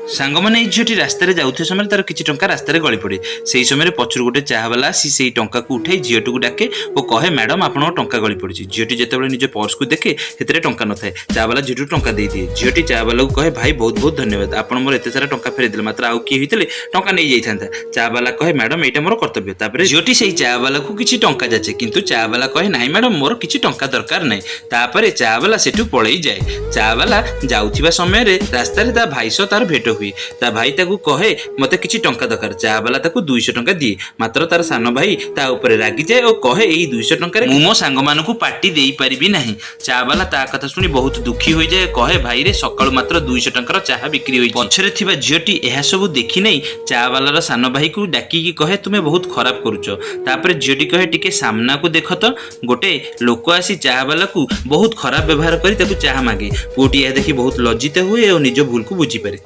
ସାଙ୍ଗମାନେ, ଏଇ ଝିଅଟି ରାସ୍ତାରେ ଯାଉଥିବା ସମୟରେ ତାର କିଛି ଟଙ୍କା ରାସ୍ତାରେ ଗଳି ପଡ଼େ। ସେହି ସମୟରେ ପଛରୁ ଗୋଟେ ଚାହାବାଲା ଆସି ସେଇ ଟଙ୍କାକୁ ଉଠାଇ ଝିଅଟିକୁ ଡାକେ ଓ କହେ, "ମ୍ୟାଡ଼ାମ, ଆପଣଙ୍କ ଟଙ୍କା ଗଳି ପଡ଼ିଛି।" ଝିଅଟି ଯେତେବେଳେ ନିଜ ପର୍ସକୁ ଦେଖେ, ସେଥିରେ ଟଙ୍କା ନଥାଏ। ଚାହାବାଲା ଝିଅଟିକୁ ଟଙ୍କା ଦେଇଦିଏ। ଝିଅଟି ଚାହାବାଲାକୁ କହେ, "ଭାଇ, ବହୁତ ବହୁତ ଧନ୍ୟବାଦ। ଆପଣ ମୋର ଏତେ ସାରା ଟଙ୍କା ଫେରେଇଦେଲେ। ମାତ୍ର ଆଉ କିଏ ହେଇଥିଲେ ଟଙ୍କା ନେଇଯାଇଥାନ୍ତା।" ଚାହାବାଲା କହେ, "ମ୍ୟାଡ଼ାମ, ଏଇଟା ମୋର କର୍ତ୍ତବ୍ୟ।" ତାପରେ ଝିଅଟି ସେଇ ଚାହାବାଲାକୁ କିଛି ଟଙ୍କା ଯାଚେ, କିନ୍ତୁ ଚାହାବାଲା କହେ, "ନାଇଁ ମ୍ୟାଡ଼ାମ, ମୋର କିଛି ଟଙ୍କା ଦରକାର ନାହିଁ।" ତାପରେ ଚାହାବାଲା ସେଠୁ ପଳେଇ ଯାଏ। ଚାହାବାଲା ଯାଉଥିବା ସମୟରେ ରାସ୍ତାରେ ତା ଭାଇ ସହ ତାର ଭେଟ ହୁଏ। ତା ଭାଇ ତାକୁ କହେ, "ମତେ କିଛି ଟଙ୍କା ଦରକାର।" ଚାହାବାଲା ତାକୁ 200 ଟଙ୍କା ଦିଏ। ମାତ୍ର ତାର ସାନ ଭାଇ ତା ଉପରେ ରାଗିଯାଏ ଓ କହେ, "ଏଇ 200 ଟଙ୍କାରେ ମୁଁ ମୋ ସାଙ୍ଗମାନଙ୍କୁ ପାର୍ଟି ଦେଇପାରିବି ନାହିଁ।" ଚାହାବାଲା ତା କଥା ଶୁଣି ବହୁତ ଦୁଃଖୀ ହୋଇଯାଏ। କହେ, "ଭାଇରେ, ସକାଳୁ ମାତ୍ର 200 ଟଙ୍କାର ଚାହା ବିକ୍ରି ହୋଇଛି।" ପଛରେ ଥିବା ଝିଅଟି ଏହା ସବୁ ଦେଖି ନେଇ ଚାହାବାଲାର ସାନ ଭାଇକୁ ଡାକିକି କହେ, "ତୁମେ ବହୁତ ଖରାପ କରୁଛ।" ତାପରେ ଝିଅଟି କହେ, "ଟିକେ ସାମ୍ନାକୁ ଦେଖ ତ।" ଗୋଟେ ଲୋକ ଆସି ଚାହାବାଲାକୁ ବହୁତ ଖରାପ ବ୍ୟବହାର କରି ତାକୁ ଚାହା ମାଗେ। ପୁଅଟି ଏହା ଦେଖି ବହୁତ ଲଜ୍ଜିତ ହୁଏ ଓ ନିଜ ଭୁଲକୁ ବୁଝିପାରେ।